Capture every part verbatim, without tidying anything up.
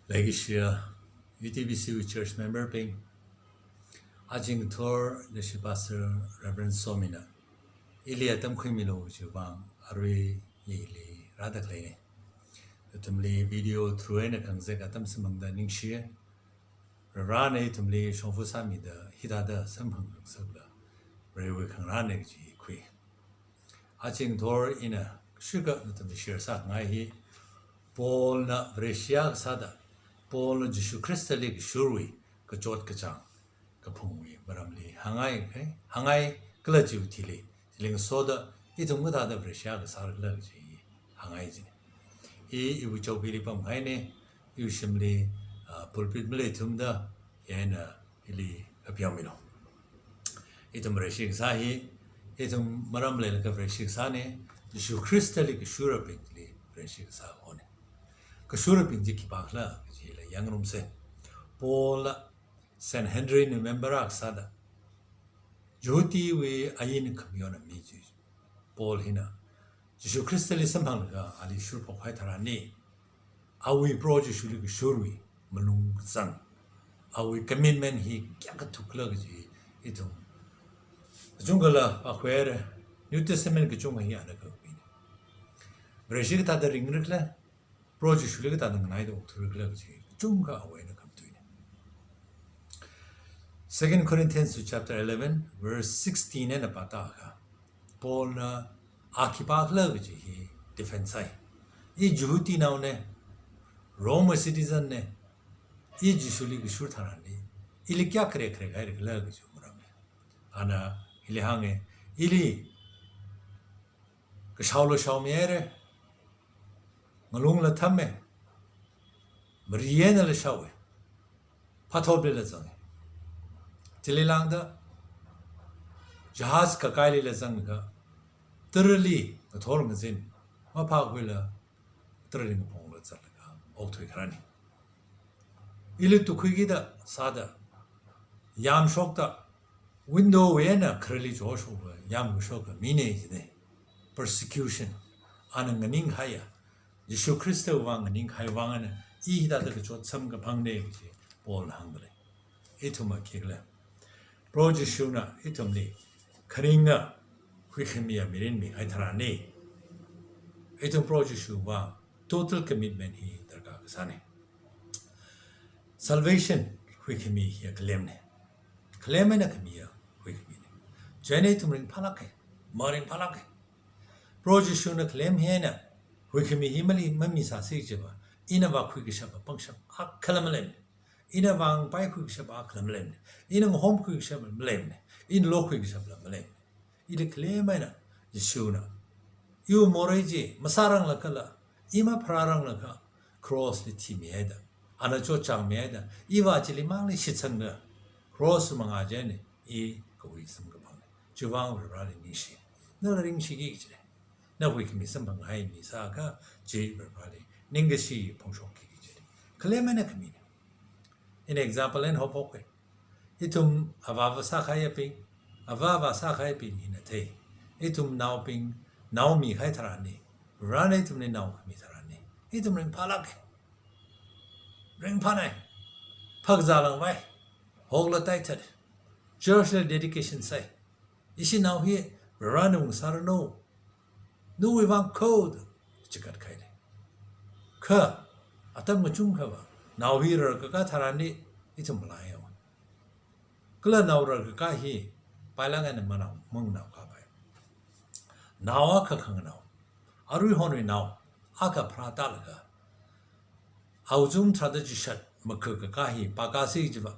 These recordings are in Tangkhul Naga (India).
Leikashiya U T B C wui church member bing, aja ngathor leshi Pastor Reverend Somina ili atam khuimilu kaji vang arui ili rāda khaleina. Ithumli video through eina khangazek atam samphangda ningshi. Varivarana ithumli shongfa sāmida hithāda samphang ngasakla Varewui khangarānna kaji khui. Aja ngathor ina shuka nathumli share sāngai hi, Paulna Vareshi akha sāda, Paulna Jishu Khristali kashurwui kachot kachāng kaphungwui maramli hāngngai khai, hāngngai kala chiwui thili, chili ngasoda ithum kathāda Vareshi akha sāra khala kaji hāngngai jina. I, iwui chaobili pamhaina, iwui shimli, ah, pulpit maleithumda, hieina ili kapyāmilu. Ithum Vareshi kasā hi, ithum maram leilaga Vareshi kasāna, Jishu Khristali kashurabingli Vareshi kasā hona. Kashurabing chi khipā khala kajila yangngarumsa. Paulna Sanhedrin member akha sāda, Jihudiwui ain khamayon mi chi, Paul hina Jishu Khristali samphanglaga ali shurphok kahai tharanli, awui Proho Jishuli kashurwui malung kazang, awui commitment hi kayākha thuk khala kaji ithum kachungkhala pākhuihaira. New Testament kachungkha hi ana kakhuina. Vareshi kathāda ringra khala, Proho Jishuli kathāda nganaida okthuira khala kaji kachungkha awui eina khamatuina. Second Corinthians chapter eleven, verse sixteen eina pāda kha, Paulna a khipā khala kaji hi defense sāi. I Jihudinaona, Rome citizen na, i Jishuli kashur tharanli, ili kayākha rekkharek haira khala kaji maramli, ana hili hānga, ili kashaola shaomihaira, ngalungla thama, mari einala shaowa, phathoplila zanga. Chili lāngda jahaz kakailila zanglaga, tarali ngathor ngazin maphākhuila, tarali ngaphongla zatlaga okthui kharāna. Ili tukkhuikida sāda, yamshokda, window wui eina kharali choshokla yamkashok mina jina. Persecution, ana nganinghaiya, Jishu Khristawui vang nganinghai vang eina i hithāda kachot samkaphangna kaji Paulna hāngdalei. Ithum a khikhala, Proho Jishuna ithumli kharinga huikhamiya mirin mihai tharanli, ithum Proho Jishuwui vang total commitment hi darkar kasāna. Salvation huikhami hiya khalemna. Khalem eina khamiya huikhamina. Chieina ithum ringphālāka, maringphālāka. Proho Jishuna khalem hi eina huikhami hi mali mamisāsi chiva, ina vākhui kashapa pangshap akhala malemna. Ina vāngpaikhui kashapa akhala malemna. Ina ngahomkhui kashapa malemna. Ina lokhui kashapla malemna. Ili khalem eina Jishuna iwui morei chi masāranglaga kala, i mapharāranglakha, cross li thimihaida, ana chotchāngmihaida, iva chilimangli shitsangda, cross mangā chieina i kahui samkaphangna. Chiwui vang Varivarali ningshi. Nala ringshiki kajina. Na huikhami samphanghai mi sākha, chi Varivarali ningkashi phongshokki kajina. Khalem eina khamina. Ina example eina haophoka. Ithum avā avā sākahaiyabing, avā avā sākahaiyabing hina thei. Ithum naobing, nao mikahai tharanli, Varena ithumli nao khami tharanli, ithum ringphālāka. Ringphāna. Phakazā langvai. Hokla taithat. Church la dedication sāi. Ishi nao hi Varena ungsāranu. Nawui vang kho da chikat kahaina. Kha, atam kachungkhava, nao hi rarkakā tharanli ithum malaiya. Kala nao rarkakā hi, pailāk eina manao, manganao kapai. Nao akha khanganao, aruihonwui nao akha pharātālaga, awui zum tharāda chishat makakakā hi pākāsi chiva,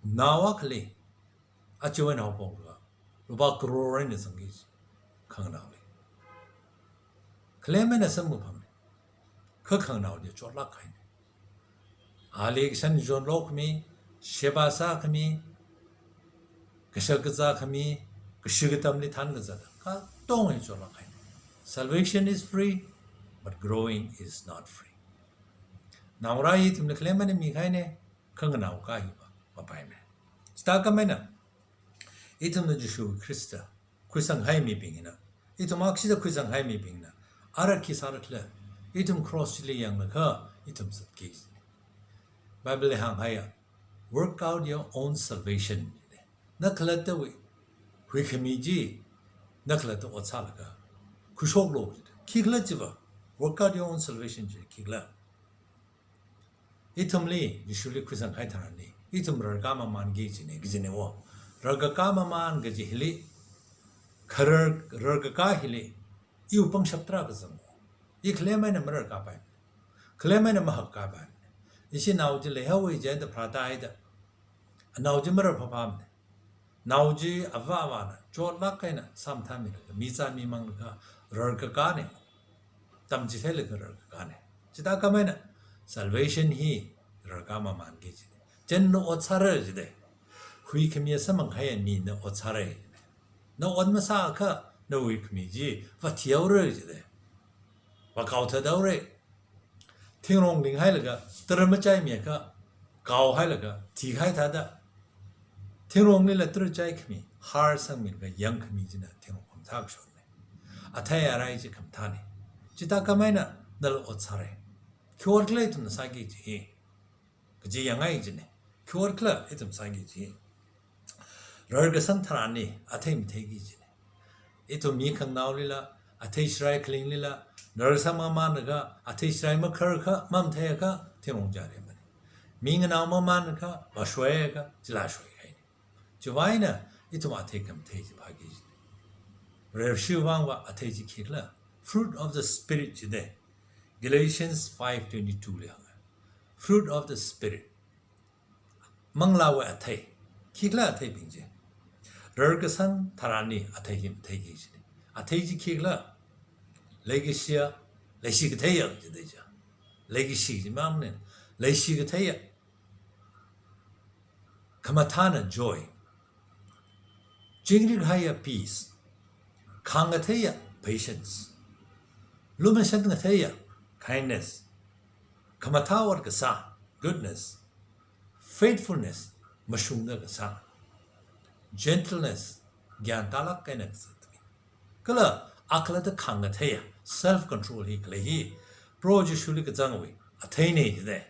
nao akhali, achiwui eina haophokla, lupā crore eina zangki, khanganaoli. Khalem eina samkaphangna. Kha khanganaoli chotlāk kahaina. Ali kashan chonlo khami, sheba sā khami, kashak kazā khami, kashi katamli thankazā, katonga hi chotlāk kahaina. Salvation is free, but growing is not free. Naongarā hi ithumna khalem eina mikahaina, khanganao kahaiva mapaimana. Chithākhamei eina, ithumna Jishu Khrista khuisanghaimibingna, ithum akshida khuisanghaimibingna, ara khi sāra khala, ithum cross chili yanglakha, ithum zatki. Bible li hānghaiya, "Work out your own salvation." Na khalattawui huikhami chi, na khalatta ot sālaga khuishoklu. Khikhala chiva, "Work out your own salvation" chi khikhala. Ithumli, Jishuli khuisang kahai tharanli, ithum rarkā mamānki kajina, kajina wo. Rarkakā mamān kaji hili, kharar, rarkakā hili, iwui pangshap tarākha zang. I khalem eina mararkāpai. Khalem eina mahakkāpai. Ishi nao chi leihaowa jida pharātāhaida, nao chi marar phāphāmana. Nao chi avā avāna chotlāk eina sāmathāmilaga, mizā mimanglaga, rarkakāna. Tamchitheilaga rarkakāna. Chithākhamei eina, salvation hi rarkā mamānki kajina. Chieina na ot sāra jida, huikhami samphang kahai mina ot sāra. Na ot masāakha, na huikhami chi vāthihaora jida, vākaothāthaora. Thingrong linghailaga, tara machaimiakha, kaohailaga thihai thāda, thingronglila tara chaikhami, har sangmilaga yangkhami china thingrong khamathā kashokna. Athei arai chi khamathāna. Chithākhamei eina, nala ot sāra. Khi ot khala ithumna sāki kaji hi, kaji yangngai kajina. Khi ot khala ithum sāki kaji hi, rarkasang tharanli athei matheiki kajina. Ithum mi khanganaolila, athei sharai khalinglila, rarkasang mamānakha, athei sharai makharakha, mamatheiakha, thingrong chāri mana. Mi nganao mamānakha, vāshoiakha, chila shoihaina. Chiwui vang eina, ithum athei khamathei chi phāki kajina. Vareshiwui vangva athei chi khikhala, fruit of the Spirit jida. Galatians five twenty-two li hānga, fruit of the Spirit. Manglāwui athei. Khikhala atheibing chi? Rarkasang tharanli athei chi matheiki kajina. Athei chi khikhala? Leikashiya, leishi katheiya jida chi. Leikashi chi mamānna, leishi katheiya. Khamathāna, joy. Chingri kahaiya, peace. Khāngkatheiya, patience. Lumashan katheiya, kindness. Khamathā ot kasā, goodness. Faithfulness, mashungda kasā. Gentleness, gyan tālāk eina kazat mi. Kala, a khalatta khāngkatheiya, self control hi khalei hi, Proho Jishuli kazangwui atheina jida.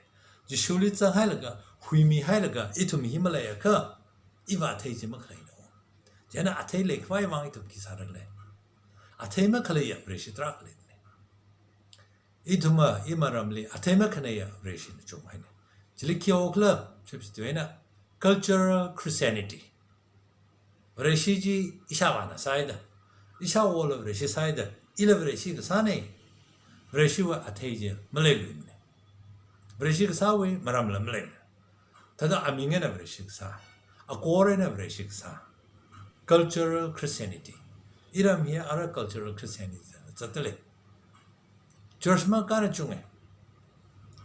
Jishuli zanghailaga, huimihailaga, ithum hi maleiakha, iva athei chi makhaleina. Chieina athei leikhavai vang ithum khi sāra khala? Athei makhaleiya Vareshi tarākha leina. Ithumva, iramli, athei makhaneiya Vareshina chunghaina. Chili khi ot khala, chipsi tuina, cultural Christianity. Vareshi chi ishāvāna sāhaida, ishāwola Vareshi sāhaida, ila Vareshi kasāna. Vareshiwui athei chi maleiluimana. Vareshi kasāwui maramla maleimana. Thāda aming eina Vareshi kasā, akor eina Vareshi kasā. Cultural Christianity. Iram hi ara cultural Christianity na zatdalei. Church makāna chunga.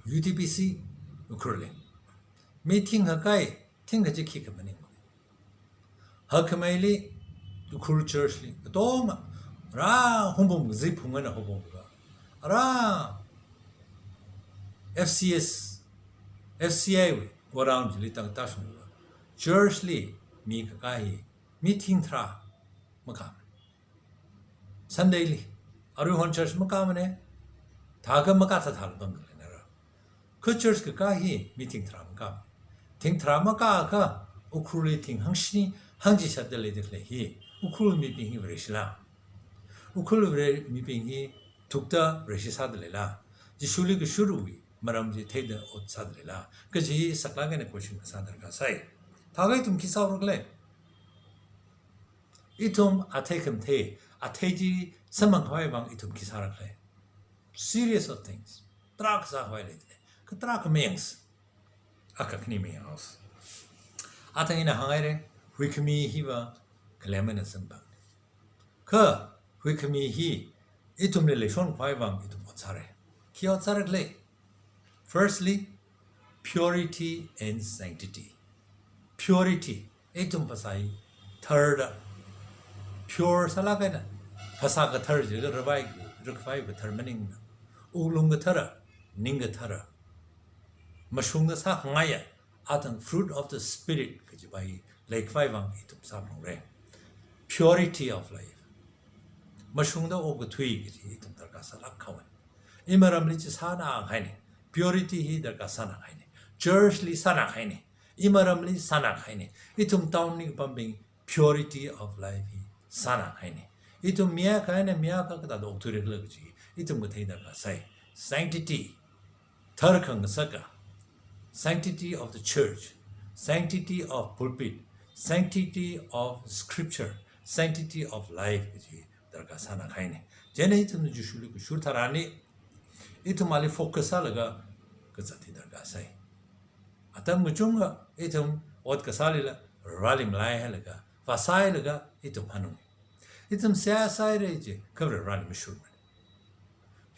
U T B C, Ukhrulli. Mi thinghakai, thingkachik khikha maning. Hakkhameili, Ukhrul Church li, katonga, ara Hungpung kaji phung eina haophoklaga, ara F C S, F C I wui godown chili tātāshunglaga, church li mi kakā hi, mi thingtharā makā. Sunday li, aruihon church makāmana, thākha makā thāthāla pamda leina ra. Kha church kakā hi mi thingtharā makā. Thingtharā makāakha, Ukhrulli thing hangshini, hangchishat da leida khalei hi, Ukhrul mibing hi Vareshila? Ukhrul Vare-, mibing hi thukta Vareshi sāda leila? Jishuli kashurwui maram chi theida ot sāda leila? Kaji saklāk eina question kasā darkar sai. Thākha ithum khi sāra khala? Ithum athei khamathei, athei chi samphang khavai vang ithum khi sāra khala? Series of things. Tarākha sākhavai leidalei. Kha tarākha mayangsa. Akha khani mayanghaosa. Athang ina hānghaira, huikhami hiva khalem eina samphang. Kha huikhami hi ithumli leishon khavai vang ithum ot sāra. Khi ot sāra khala? Firstly, purity and sanctity. Purity, ithum phasā hi tharda, pure sālāk eina, phasā kathar jila ravai, rakhavai kathar maningna. Wuklung kathara, ning kathara, mashungda sākhangaiya, athang fruit of the Spirit kajiva hi leikhavai vang ithum samphangre. Purity of life. Mashungda okathui kaji ithum darkar sālāk haowa. Iramli chi sānā haina. Purity hi darkar sānā haina. church li sānā kahaina, imaramli sānā kahaina, ithum town li kapambing purity of life hi sānā kahaina. Ithum mi akha eina mi akha kathāda okthuirikhala kaji ithum kathei darkar sai. Sanctity, tharkhangasaka, sanctity of the church, sanctity of pulpit, sanctity of scripture, sanctity of life kaji darkar sānā kahaina. Chieina ithumna Jishuli kashur tharanli, ithum ali focus sālaga kazat hi darkar sai. Atam kachungkha ithum ot kasālila Vareli malaihailaga, vāsailaga ithum hanung. Ithum seihā sāhaira chi, kha Vareli mashurmana.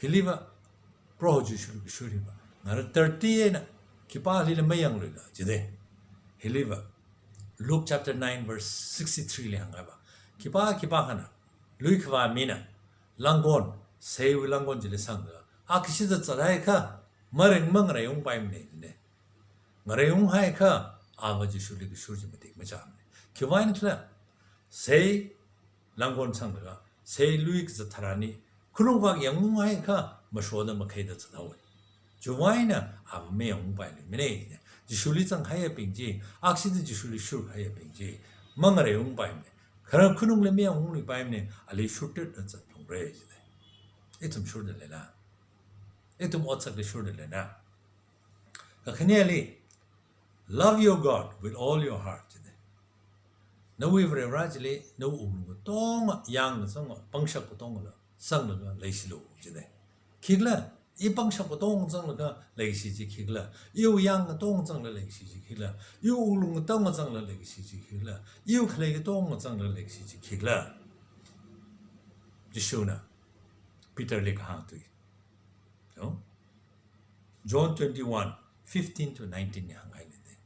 Hiliva, Proho Jishuli kashur hiva, ngarā thirty eina khipālila mayangluila jida. Hiliva, Luke chapter nine verse sixty-three li hānghaiva, khipā khipākhana, lui khavā mina langkon, seiwui langkon chili sangda, a kashida zathaiakha, maring mangareiungpaimana jina. Ngareiunghaiakha, ava Jishuli kashur chi matik machāmana. Khiwuivang khala, sei langkon sanglaga, sei lui kazat tharanli, khanungvak yangunghaiakha, mashoda makhaida zathaowa. Chiwuivang eina ava mayangungpailuimana. Jishuli zanghaiyabing chi, akshida Jishuli shurhaiyabing chi, mangareiungpaimana. Kha khanungli mayangungluipaimana, ali shurtutda zatphalungra jida. Ithum shurda leila? Ithum otsakli shurda leila? Kakhaneli, love your God with all your heart jida. Nawui Varivara chili nawui wuklung katonga, yāng katonga, pangshap katongala sanglaga leishilu jida. Khikhala, i pangshap katonga zanglaga leishi chi khikhala, iwui yāng katonga zanglaga leishi chi khikhala, iwui wuklung katonga zanglaga leishi chi khikhala, iwui khalei katonga zanglaga leishi chi khikhala? Jishuna Peterli kahāng tui. No? John twenty-one, fifteen to nineteen li hānghailei.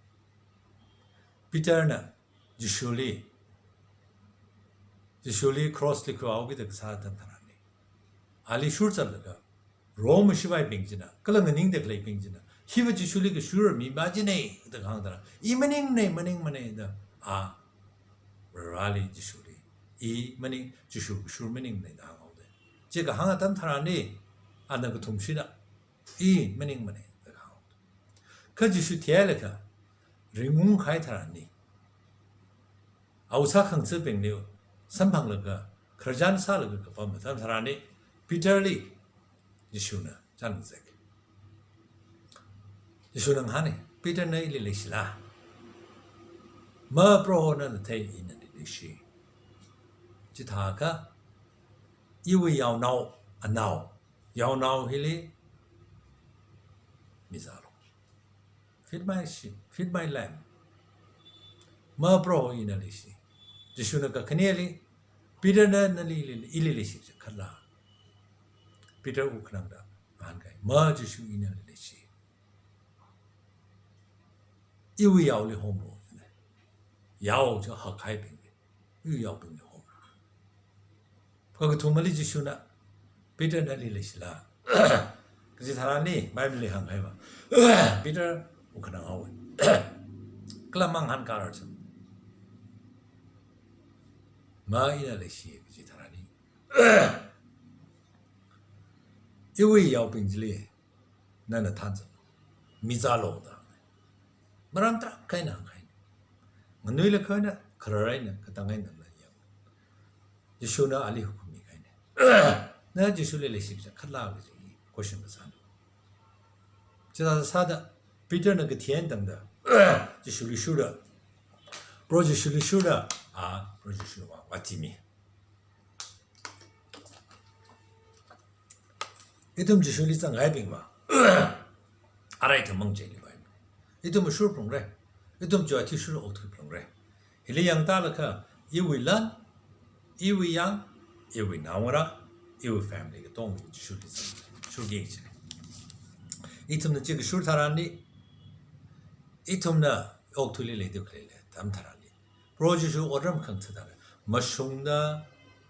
Peterna Jishuli, Jishuli cross li khuihaokida kasā atam tharanli, ali shurchatlaga, Rome shipaibing china, kala nganingda khaleibing china, hiva Jishuli kashur mi machina, da kahāng tharan, i maningmana, maningmana da, a, Vareli Jishuli, i maning, Jishu kashur maningmana da hānghaoda. Chi kahāng atam tharanli, ana kathumshina, i maningmana da kahāng. Kha Jishu thihailaga ringungkahai tharanli, awui sākhangatha̱bingli samphanglaga, khararchan sālaga kapam atam tharanli, Peterli Jishuna chānzek. Jishuna ngahāna, Peter na ili leishila? Ma Proho, nana thei ina nali leishi. Chithākha, iwui yaonao, anao, yaonao hili mizālu. Feed my sheep, feed my lamb. Ma Proho, ina leishi. Jishuna kakhaneli, Peter na nali ili, ili leishi khala? Peter wukhanangda ngahānkai, ma Jishu, ina nali leishi. Iwui yaoli homlu. Yao chi hakkhaibingli, iwui yaobingli homlu. Kakathumali Jishuna, Peter nali leishila? Kaji tharanli, Bible li hānghaiva, Peter wukhanang haowa. Kala mangahān karar cham. Ma ina leishi kaji tharanli, iwui yaobing chili nana thanzat, mizālu da. Maram tarākha eina hāngkahai. Nganuilakha eina, kharar eina, katang eina na yang. Jishuna ali hukum mikahaina. Na Jishuli leishi khala kaji question kasāna. Chithāda sāda, Peter na kathi eina tangda, Jishuli shurda, Proho Jishuli shurda, a, Proho Jishu vāthimi. Ithum Jishuli zanghaibingva, arai thamang chili vai. Ithum shurphalungra. Ithum chiwui athishurli okthuiphalungra. Hili yangtālaga, iwui lan, iwui yāng, iwui naongarā, iwui family katonga Jishuli zang, shurki kaji. Ithumna chi kashur tharanli, ithumna okathuili leida khalei atam tharanli, Proho Jishu otram khangatha tharan, mashungda,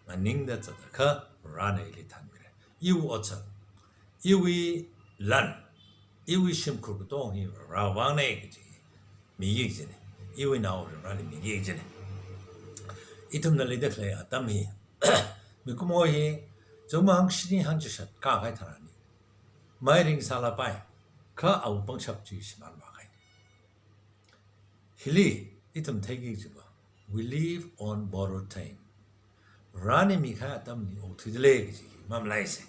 nganingda zatakha, Varena ili thanmira. Iwui otsak, iwui lan, iwui shimkhur katonga hi Varewui vangna kaji miki kajina. Iwui nao Vareli miki kajina. Ithumna leida khalei atam hi, mikumo hi, chungmang shini hangchishat kahai tharanli, mairing sālapai, kha awui pangshap chi shimān vākahaina. Hili ithum theiki kajiva, we live on borrowed time. Varena mikahai atamli okthuidalei kaji hi mamalaisa.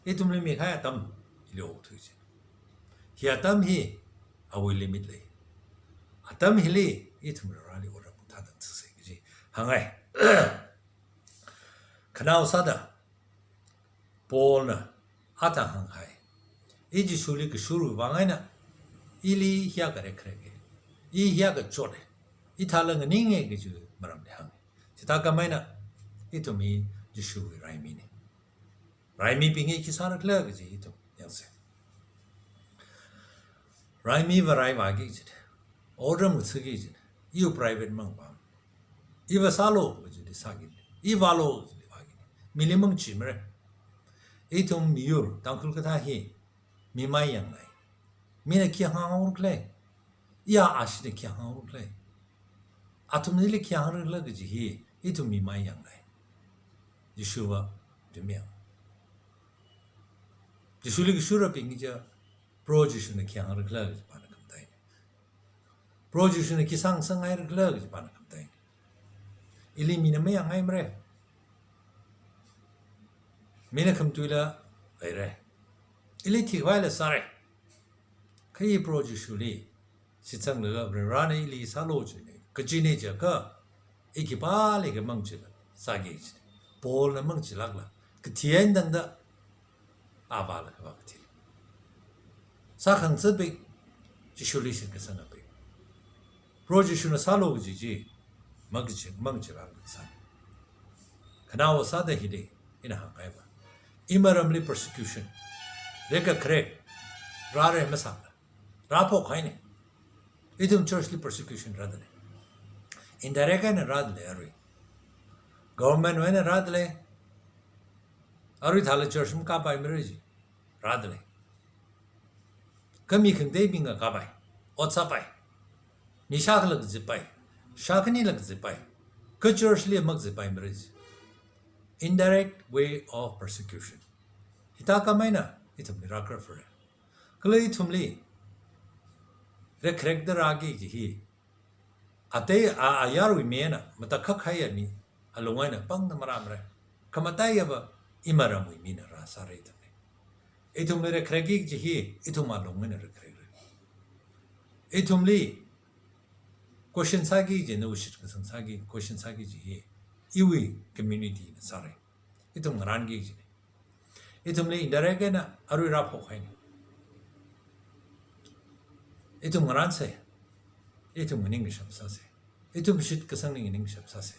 Ithumli mikahai atam hili okthuisa. Hi atam hi awui limit lei. Atam hili ithum Vareli otram kathāda sāsa kaji hāngngai. Khanaowa sāda Paulna athang hāngkahai, I Jishuli kashurwui vang eina, ili hiyākha rekkharek, I hiyākha chot, ithāla nganinga kaji maramli hānga. Chithākhamei eina, ithum hi Jishuwui raimina. Raimibing hi khi sārakhala kaji ithum yangsa. Raimi va rai vāki kajina. Otram ngathāki kajina. Iwui private mang pam. Iva sālu kajili sāki. I vālu kajili vāki. Mili mangachimara. Ithum miyur Tangkhul kathā hi mimai yangngai. Mina khi hānghaorakhala? Iya ashina khi hānghaorakhala? Athumlila khi hāngrakhala kaji hi ithum mimai yangngai. Jishuva tumyang. Jishuli kashurabing chi, Proho Jishuna khi hāngrakhala kaji pana khamataina. Proho Jishuna khi sāngasakngairakhala kaji pana khamataina. Ili mina mayangngaimara. Mina khamatuila leira. Ili thikhavaila sāra. Kha I Proho Jishuli shitsanglaga Varena ili sālu jina, kajina jiakha, I khipālikha mangachila sāki kajina. Paulna mangachilākla, kathi eina tangda, a vālaga vā kathi. Sākhangatha̱bing, Jishuli shitkasangabing. Proho Jishuna sālu kaji chi, mangachila, mangachilākla sāna. Khanaowa sāda hili ina hāngkahaiva, imaramli persecution, rekkharek rāra masāla, rāphokhaina. Ithum church li persecution rādalei. Indirect eina rādalei arui. Government wui eina rādalei. Arui thāla church makāpaimara ji. Rādalei. Kha mi khangateibingva kāpai. Ot sāpai. Mi shākhala kazippai. Shākhanila kazippai. Kha church li makazippaimara ji. Indirect way of persecution. Hithākhamei eina ithumli rākhararphara. Kala ithumli rekkharekda rāki kaji hi, atei a, ayarwui mina, matakhak kahaiya mi alung eina pangda marāmara. Khamataiyava imaramwui mina rāsāra ithumli. Ithumli rekkharekki kaji hi, ithum alung eina rekkharekra. Ithumli question sāki kaji, nawui shitkasang sāki, question sāki kaji hi, iwui community na sāra. Ithum ngarānki kajina. Ithumli indirect eina arui rāphokhaina. Ithum ngarānsa. Ithum nganingkashap sāsa. Ithum shitkasangli nganingkashap sāsa.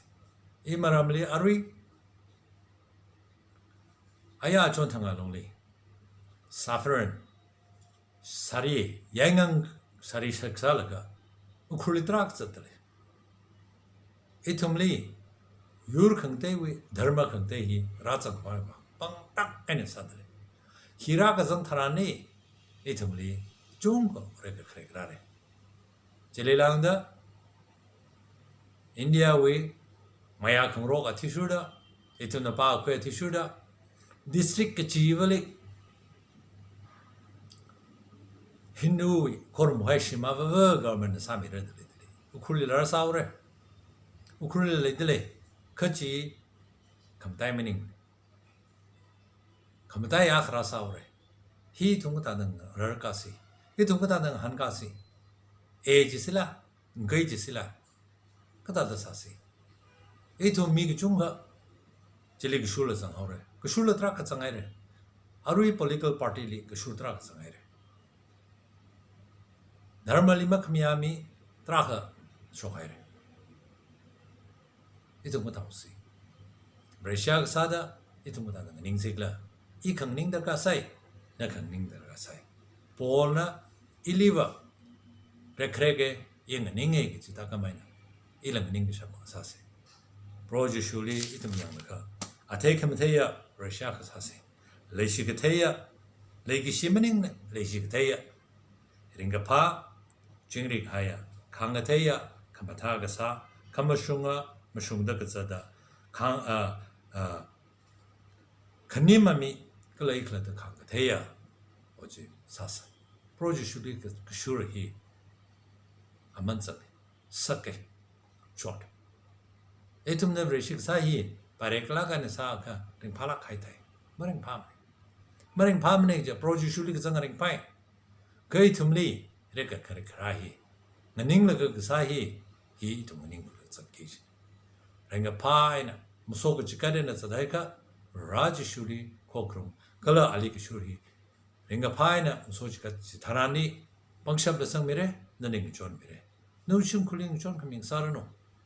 Imaramli arui aya chonthang alungli saffron sari, yaingang sari sak sālaga Ukhrulli tarākha zatdalei. Ithumli yur khangateiwui, dharma khangatei hi rāzangpai vang pangtak eina sādalei. Hi rākazang tharanli ithumli chungkha rekkharek rāra. Chili lāngda India wui mayā khangarok athishurda, ithumna pākhui athishurda, district kachivali Hindu wui khorumhai shim avāva government na sāmira dalei dalei. Ukhrulli rāsāhaora. Ukhrulli leidalei. Kha chi khamatai maning. Khamatai akha rāsāhaora. Hi ithum kathāda ngararkasi. Hi ithum kathāda ngahānkasi. E jisila, ngai jisila. Kathāda sāsi. Ithum mi kachungkha chili kashurla zanghaora. Kashurla tarākha zanghaira. Arui political party li kashur tarākha zanghaira. Dharmali makhamayā mi tarākha shokhaira. Ithum kathāsi. Vareshi kasāda ithum kathāda nganingsikhala. I khanganing darkar sai, na khanganing darkar sai. Paulna iliva rekkhareka, i nganinga kaji thākhamei eina ila nganingkashap sāsa. Proho Jishuli ithum yanglaga, athei khamatheiya Vareshi kasāsa. Leishi katheiya, leikashi maningna, leishi katheiya, ringkaphā, chingri kahaiya, khāng katheiya, khamathā kasā, khamashunga, mashungda kazata, khāng, a, a, khanim ami, kala khalatta khāng katheiya, o chi sāsa. Proho Jishuli ka-, kashur hi aman sāke, sāke, chot. Ithumna Vareshi kasā hi, pare kala kana sākha ringphālāk kahai thai. Maringphāmane. Maringphāmane kaja, Proho Jishuli kazang ringphai. Kha ithumli, rekat kare kharā hi. Nganinglaga kasā hi, hi ithum nganinglaga zatki shi. Ringkaphā eina, maso kachikat eina zathaiakha, Vare Jishuli khokharum, kala ali kashur hi, ringkaphā eina maso chikat chitharanli, pangshap lasangmire, nali ngachonmire. Nawui shimkhurli ngachon khami ngasāranu.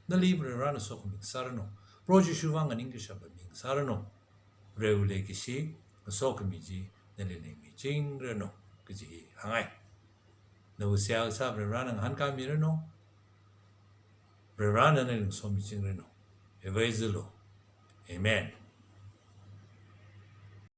Nali Varivarana sokhami ngasāranu. Proho Jishu vang nganingkashap mi ngasāranu. Varewui leikashi, ngasokhami chi, nali leimichingranu, kaji hi hāngngai. Nawui seihā kasā Varivarana ngahānkāmiranu. Varivarana nali ngasomichingranu. Evaizulu. Amen.